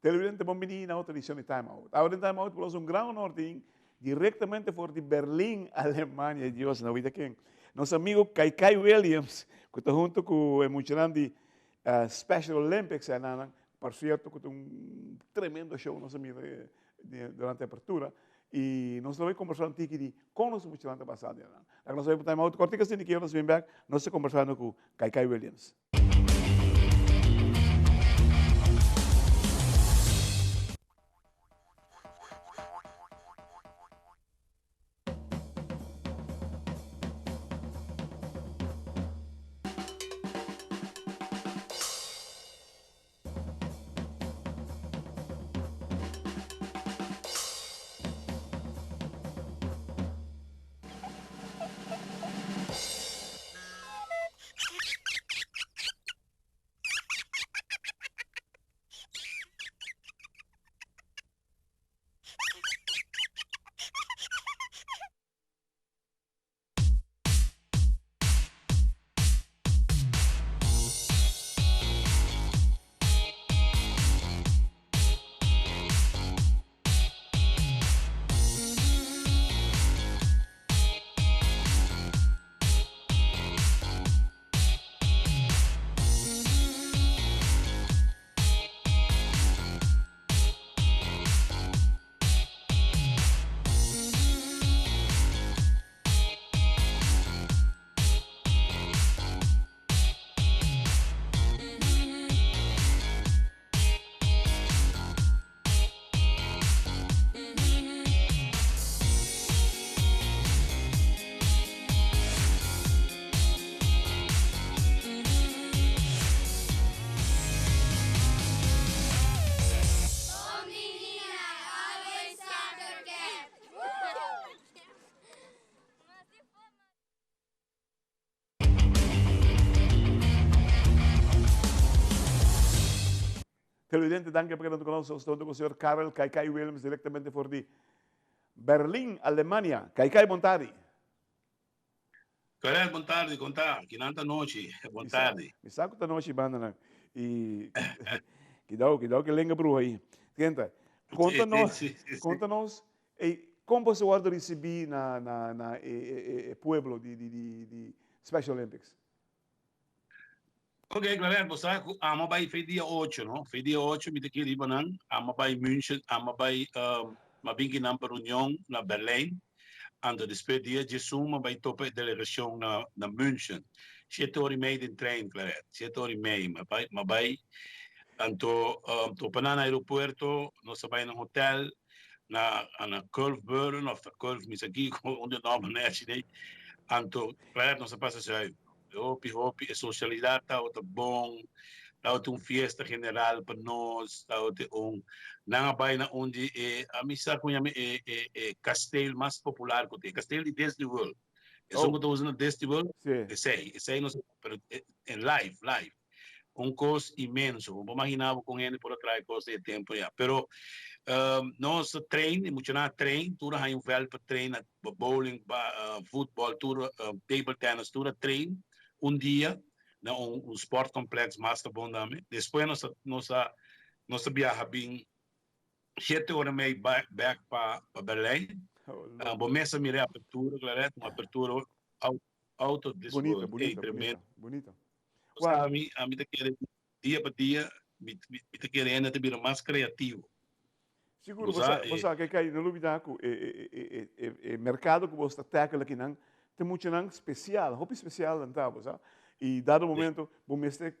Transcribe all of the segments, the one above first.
Televidente bon bini na otro edicion di Time Out. Awe den Time Out por nos un gran honor tin directamente for di Berlin, Alemania, Dios no wita ken, nos amigo Kaikai Williams cu ta hunto cu e muchanan di Special Olympics nan, por cierto cu ta un tremendo show nos a mira durante e apertura y nos lo bay conversa un tiki di con nos muchanan ta pasa den nan. Laga nos bay pa Time Out cortico asina ki nos bin bek nos ta conversando cu Kaikai Williams. Televidente, danki pa keda huntu ku nos. Nos ta huntu ku señor Karel Kaikai Williams direktamente for di Berlin, Alemania. Kaikai, bon tardi. Karel, bon tardi, kon ta? Kinan ta nochi. Bon tardi. Mi sa ku ta nochi bandanan. I kidao, kidao ke lenga bruha ei. Kenta, konta nos, konta nos, ei, kon boso wòrdu risibí na na na e e e pueblo di di di di Special Olympics? Ok, Clarel, bo sa ku amo bai fe dia ocho, no? Fe dia ocho mi ta kere riba nan. Amo bai München, amo bai um, ma bin kinan pa reunion na Berlijn. Anto despues dia diesun ma bai topa e delegacion na na München. Shete ora i mei den trein, Clarel. Shete ora i mei. Ma bai, ma bai. Anto um, topa nan na aeropuerto, nos a bai na hotel na na Kulfburen of ta Kulf, mi sa kiko, un di nomber nechi dei. Anto, Clarel, nos a pasa zuiver. Hopi hopi e socialidad tabata bon, tabata un fiesta general pa nos, tabata un, nan a bay na un di e, ami sa con yama e e e kasteel mas popular cu tin, e kasteel di Disney World, esun cu ta usa na Disney World, esey, esey nos a pero en live, live, un cos inmenso, bo por magina bo con hende por a trae cos den e tempo ya, pero nos a train, e muchanan a train, tur a haña un veld pa train, bowling, voetbal, tur table tennis, tur a train un dia na un sportcomplex mas ta bon tambe. Despues nos a nos a nos a biaha bin shete ora mei bek pa pa Berlijn. Bo mes a mira e apertura, Claret, un apertura out of this Bunita, world. bunita, Ey, tremendo. bunita, bunita. Sa ami ami ta kere dia pa dia mi mi ta kere hende ta bira mas creativo. Sigur, bo sa, bo sa ke kai, no lubida ku e e e e e merkado ku bo ta tackle akinan ta muchanan spesial, hopi spesial nan ta, bo sa. I dado momento bo mester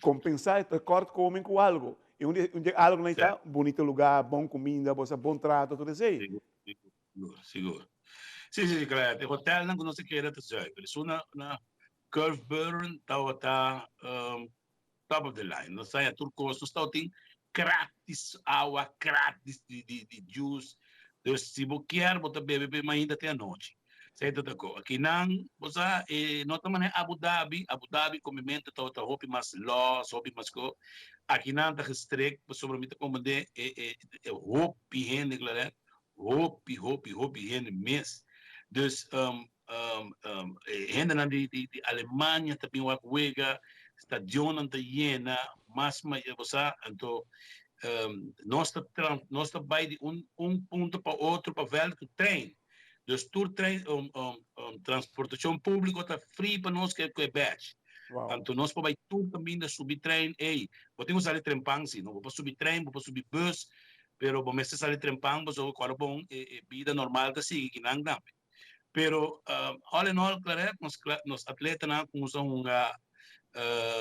kompensá e tekortkoming ku algu. I un di un di e algunan ei ta bunito lugá, bon kuminda, bo sa, bon trato, tur esei. Sigur, sigur, sigur. Si, si, si, Claret. E hotelnan ku nos a keda ta zuiver. Esun na na Curfburen tabata top of the line. Nos haña tur kos. Nos tabatin gratis awa, gratis di di di juice. Dus si bo kier bo ta bebe pe mainta te anochi. Esei ta ta ko. Akinan bo sa e no ta manera Abu Dhabi. Abu Dhabi komimentu tabata hopi mas los, hopi mas ko. Akinan ta gestrikt pasobra mi ta komprende e e e hopi hende Claret, hopi hopi hopi hende mes. Dus E hendenan di di Alemania ta bin wak wega, stadionnan ta yena. mas bo sa, anto nos ta nos ta bai di un un punto pa otro pa vèlt ku trein. Dus tur trein transportashon públiko ta free pa nos ku e badge. Anto nos por bai tur kaminda subi trein, ey, bo tin ku sali trempan si, no? Bo por subi trein, bo por subi bus, pero bo mester sali trempan pasobra ku ora bon e bida normal ta sigui kinan tambe. Pero all in all Claret nos nos atletanan a kumsa hunga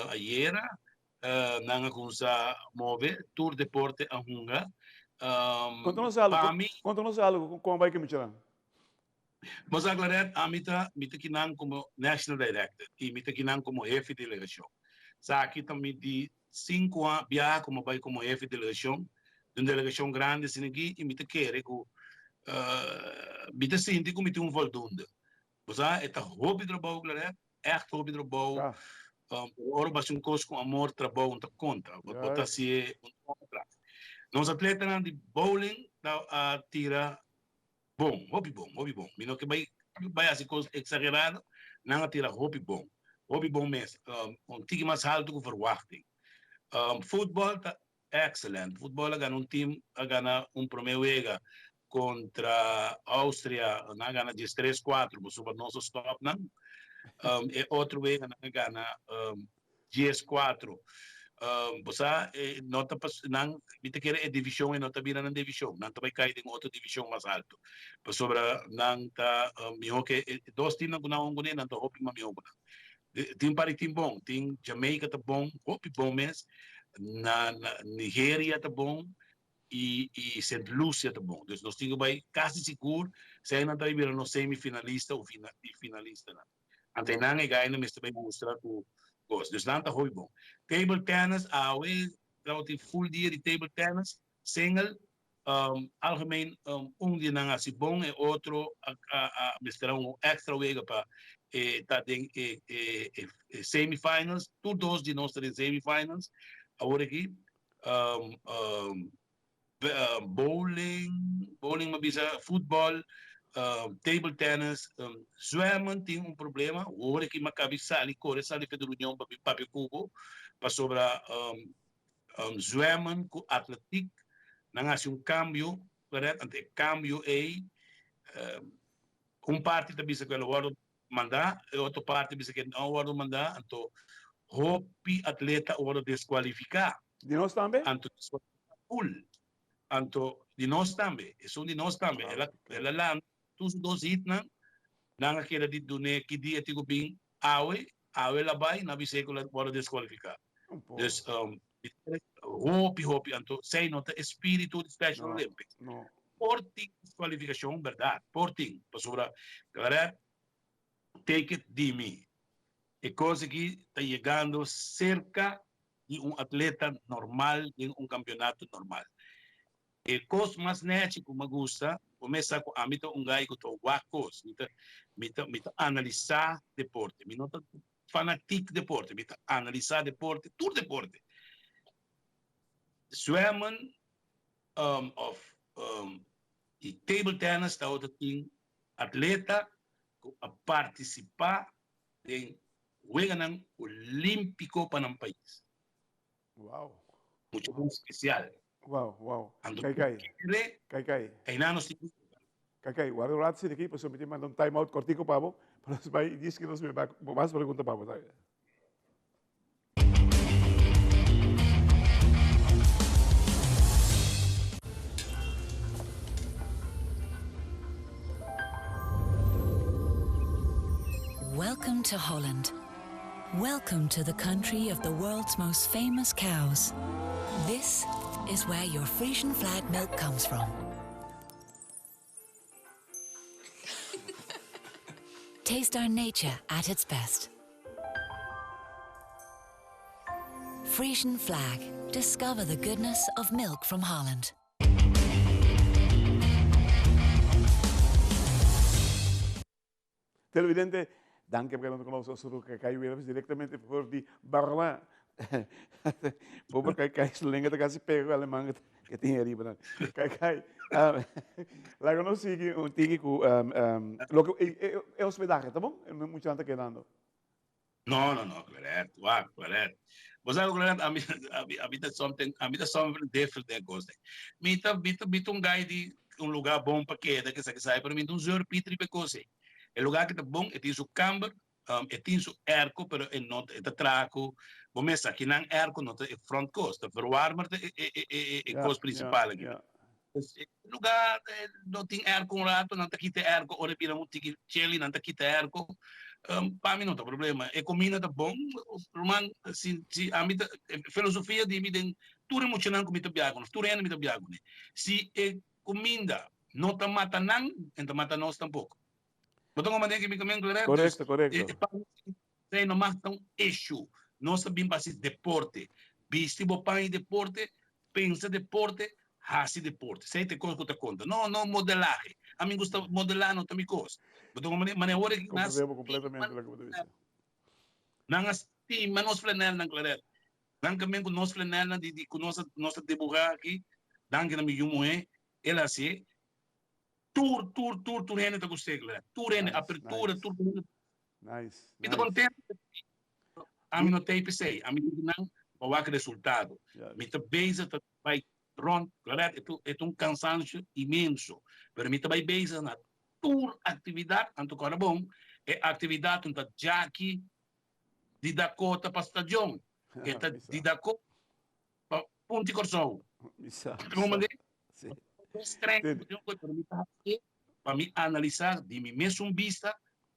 ayera, nan a kumsa move, tur deporte a hunga. Konta nos algu, Pa mi, konta nos algu kon bai ku muchanan. Bo sa Claret, ami ta mi ta kinan komo National Director i mi ta kinan komo hefe di delegashon. Esaki ta mi di sinku biaha ku mi a bai komo hefe di delegashon, di un delegashon grandi asina aki i mi ta kere ku mi ta sinti ku mi tin un voldoende. Bo sa e ta hopi trabou Claret, ègt hopi trabou. Ora bo hasi un kos ku amor trabou no ta konta, bo ta hasié un kontra. Nos atletanan di bowling ta a tira bon, hopi bon, hopi bon. Mi no ke bai bai hasi kos eksagerado, nan a tira hopi bon, hopi bon mes, un tiki mas haltu ku verwachting. Futbòl ta excellent, futbòl a gana un team, a gana un promé wega kontra Austria, nan a gana diestres kuatro, pasobra nos a stòp nan. E otro wega nan a gana 14. Bo sa, e no ta pas, nan, mi ta kere e divishon ei no ta bira nan divishon, nan ta bai kai den otro divishon mas alto, pasobra nan ta mihó ke e dos timnan ku nan a kuné, nan ta hopi mas mihó ku nan. Tin un par di tim bon, tin Jamaica ta bon, hopi bon mes, na na Nigeria ta bon i i Sint Lucia ta bon. Dus nos tin ku bai kasi sigur si nan ta bai bira nos semifinalista o fina i finalistanan. Ante nan e gai nan mester bai mustra ku kos. Dus nan ta hopi bon. Table tennis awe trou tin full dia di table tennis, single, algemeen un di nan a hasi bon e otro a a mester a un extra wega pa e ta den e e semi finals. Tur dos di nos ta den semi finals awor aki. Bowling, bowling mi bisa, futbol, table tennis, zwemmen tin un problema, ora ki mi a kabi sali kore sali for di reunion pa bin papia ku bo, pasobra zwemmen ku atletiek nan hasi un kambio, wèret, anto e kambio ei un parti ta bisa ku el a wòrdu mandá, e otro parti bisa ku e no a wòrdu mandá, anto hopi atleta a wòrdu deskualifiká. Di nos tambe? Anto deskualifiká ful. Anto di nos tambe, esun di nos tambe. El a el a lanta tur su dos hitnan, nan a keda di dun'é ki dia tin ku bin awe, awe el a bai, nan a bis'é ku el a wòrdu deskualifiká. Dus hopi hopi, anto esei no ta e spiritu di Special Olympics. Por tin deskualifikashon bèrdat, por tin, pasobra Claret take it di mi, e kos aki ta yegando serka di un atleta normal den un kampionato normal. E kos mas nechi ku mi a gusta, bo mes sa ku ami ta un gai ku ta wak kos, mi ta mi ta mi ta analisá deporte, mi no ta fanatik deporte, mi ta analisá deporte, tur deporte. Zwemmen of y table tennis tabata tin atleta cu a participa den weganan olimpico pa nan pais. Wow. Mucho bon special. Wow, wow. Anto Kai kai. kere, Kai kai. einan nos tin cu Kai kai, warda un rato aki pasobra mi tin manda un time out cortico pa bo, pa nos bai y dies que nos mi bai mas pregunta pa bo. Welcome to Holland. Welcome to the country of the world's most famous cows. This is where your Frisian flag milk comes from. Taste our nature at its best. Frisian flag. Discover the goodness of milk from Holland. Televidente, danki pa keda ku nos. Nosotros Kai Williams directamente for di Berlin. Pobre Kai Kai, su lenga ta casi pega ku aleman que tin ariba nan. Kai Kai, laga nos sigui un tiki ku loke e hospedaje, ta bon? Muchanan ta kedando. No, no, no, Claret, wak, Claret. Bo sa ku Claret, ami, ami, ami ta something, ami ta something different den kos den. Mi ta, mi ta, mi ta un guy di un lugar bon pa keda, kesa kesai, pero mi ta un zeurpiet riba e kos ei. E lugar ki ta bon, e tin su kamber, um, e tin su airco, pero e no, e ta traha ku, bo mes sa, kinan airco no ta e front kos, ta verwarmer ta e, e, e, e, e kos principal aki. E lugar no tin airco un rato, nan ta kita e airco, ora e bira un tiki chilly, nan ta kita e airco. Pa mi no ta problema. E comida ta bon, ruman, si, si ami ta, e filosofia di mi den tur e muchanan cu mi ta biaha cu nos, tur hende mi ta biaha cune, si e cuminda no ta mata nan, e no ta mata nos tampoco. Bo ta comprende ki mi ta men, Claret? Correcto, correcto. E pa mi no mas ta un issue. Nos ta bin pa haci deporte. Bisti bo pan y deporte, pensa deporte, haci deporte. Esey ta e cos cu ta conta. No, no modelahe. Ami gusta modela, no ta mi cos. Bo ta comprende? Mane ora ki nas Comprende bo completamente loke bo ta bisa. Nan a stima nos flanelnan, Claret. Nan ta men cu nos flanelnan di, di cu nos a, nos a dibuha aki. Danki na mi yu muhe, el a hacié. Tur, tur, tur, tur hende ta gust'é, Claret. Tur hende, Nice, apertura, nice. tur hende. Nice, Mi ta nice. contento. Ami no ta p'esei. Ami ta di nan pa wak resultado. Mi ta bezig ta bai rond, Claret, e ta, e ta un cansancio inmenso. Pero mi ta bai bezig na tur actividad, anto kòrda bon, e actividadnan ta djaki di Dakota pa stadion. E ta di Dakota pa Punti Kòrsou. Mi sa, mi Como sa. mande? Sí. Streng, Tende. pero mi ta hasié pa mi analisá di mi mesun bista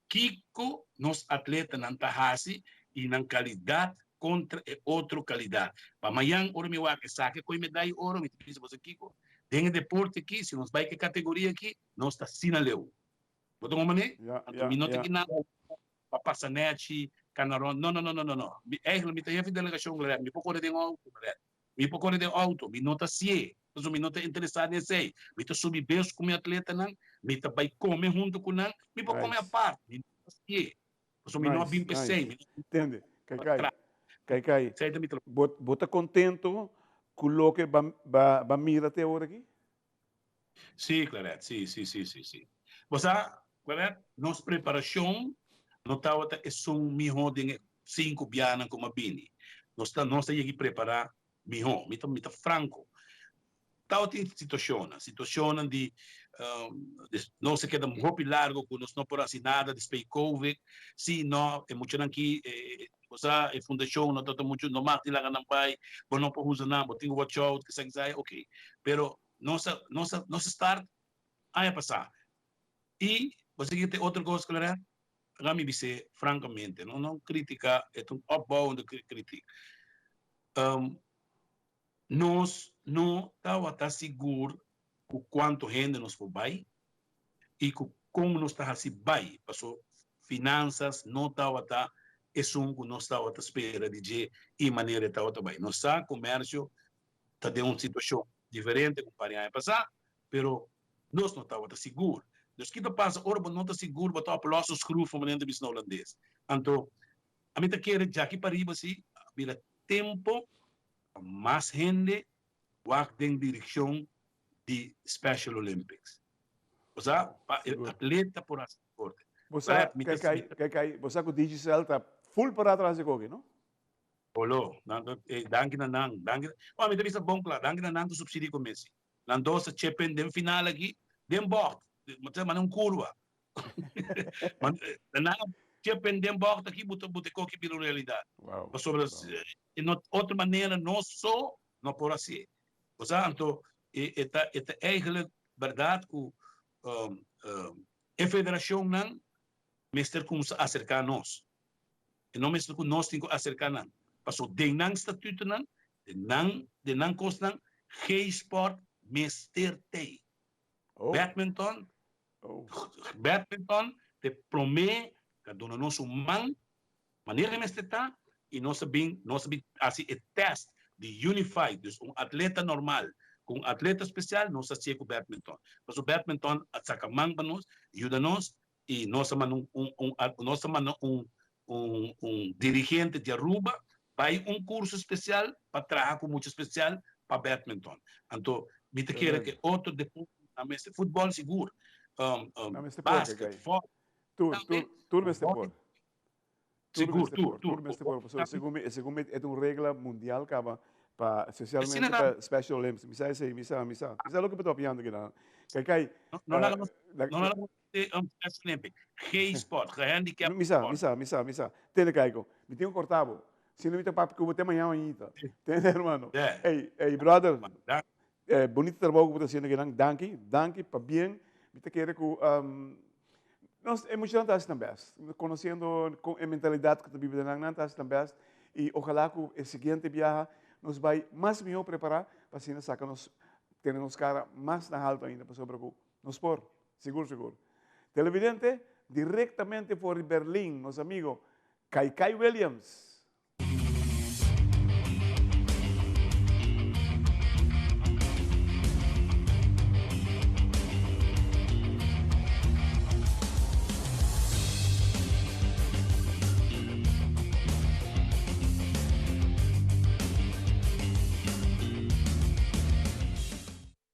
kiko nos atletanan ta hasi i nan kalidat kontra e otro kalidat. Pa mañan ora mi wak esaki koe medaya di oro, mi ta bisa boso kiko, den e deporte aki, si nos bai ku e kategoria aki, nos ta asina leu. Bo ta komprendé? Ja, Anto ja, mi no ta ja. ki nada pa pasa nechi, kana rond. No, no, no, no, no, no. Mi eigenlijk mi ta hefe delegashon, mi por kore den outo, Mi por kore den outo, mi no ta sié, pasobra mi no ta interesá den esei. Mi ta subi bes ku mi atletanan, mi ta bai kome huntu ku nan, mi por kome Nice. apart, mi no ta sié, pasobra mi no a Nice, bin p'esei, nice. mi no a bin Tende, pa Kaikai, traha. Kaikai, Esei ta mi trabou. bo, bo ta kontento ku loke ba, ba, ba mira te ora aki? Sí, Claret, sí, sí, sí, sí, sí. Bo sa, Claret, nos preparashon no tabata esun mihó den e sinku bianan ku mi a bini. Nos ta, nos ta yegi prepará mihó. Mi ta, mi ta franko. Tabatin situashonnan, situashonnan di, nos a keda hopi largo ku nos no por hasi nada despues di covid. Sí, no, e muchanan aki, bo sa, e fundashon no tabata muchu, no mag di laga nan bai, bo no por usa nan, bo tin ku watch out, kisa kisai, oké. Pero Nos a nos a nos a start aña pasá i bo sa kiko ta e otro kos Claret? Laga mi bis'é frankamente, no no kritika, e ta un opbouwende kritik. Nos no tabata sigur ku kuantu hende nos por bai i ku kon nos ta hasi bai, paso finansas no tabata esun ku nos tabata spera di dje i manera e tabata bai. Nos sa komersio ta den un situacion diferente cu un par di aña pasa, pero nos no tabata sigur. Dus ki ta pasa ora bo no ta sigur, bo ta oplos un schroef manera ta bisa na Holandes. Anto, ami ta kere djaki pariba si a bira tempo pa mas hende wak den direccion di Special Olympics. Osea, pa e atleta por haci deporte. Bo sa, Kaikai, Kaikai, bo sa cu Digicel ta full para tras di koki, no? Olo, nan ta eh, danki na nan, danki. Oh, mi ta bisa bon kla, danki na nan ku subsidio ku Messi. Nan dos a chepen den final aki, den bocht, mane un kurva. Man, nan a chepen den bocht aki, bo ta bo ta koki bira un realidat. Wow. Pasobra Wow. e no otro manera nos so no por hasié. Osea, anto e e ta e ta eigenlijk bèrdat ku e federashonnan mester kumsa aserká nos. E no mester ku nos tin ku aserká nan. Paso den nan statutonan, den nan den nan kosnan, G-sport mester tei. Oh. Badminton, Oh. badminton ta e promé ku a duna nos un man manera e mester ta i nos a bin nos a bin hasi e tèst di unified, dus un atleta normal ku un atleta spesial nos a hasié ku badminton. Paso badminton a saka man pa nos, yuda nos y nos a manda un un un nos a manda un un un dirigente di Aruba bay un curso special pa traha cu mucha special pa badminton. Anto mi ta kere ke otro deporte nan mester futbol sigur, Nan mester por, basket, Kaikai. volley Tur, tambe, tur, tur mester por. Sigur, tur, tur. Tur. Mester por. Pasobra segun mi e ta un regla mundial kaba pa especialmente pa Special Olympics. Mi sa esei, mi sa, mi sa. Mi sa loke bo ta papiando kinan. Kai kai. No laga nos, no laga nos Special Olympics. G-sport, gehandicapt Mi sa, mi sa, mi sa, mi sa. Tende Kaiko, mi tin ku korta bo. Si no mi ta papia ku bo te mañana mainta. Tende hermano. Ey, ey brother. Bonito trabou ku bo ta hasiendo kinan. Danki, danki pabien. Mi ta kere ku nos e muchanan ta hasi nan best. Konosiendo kon e mentalidat ku ta biba den nan, nan ta hasi nan best. I ojalá ku e siguiente biaha nos bai mas mihó prepará pa asina saka nos, tene nos kara mas na haltu ainda pasobra ku nos por, sigur sigur. Televidente, direktamente for di Berlin, nos amigo Kai Kai Williams.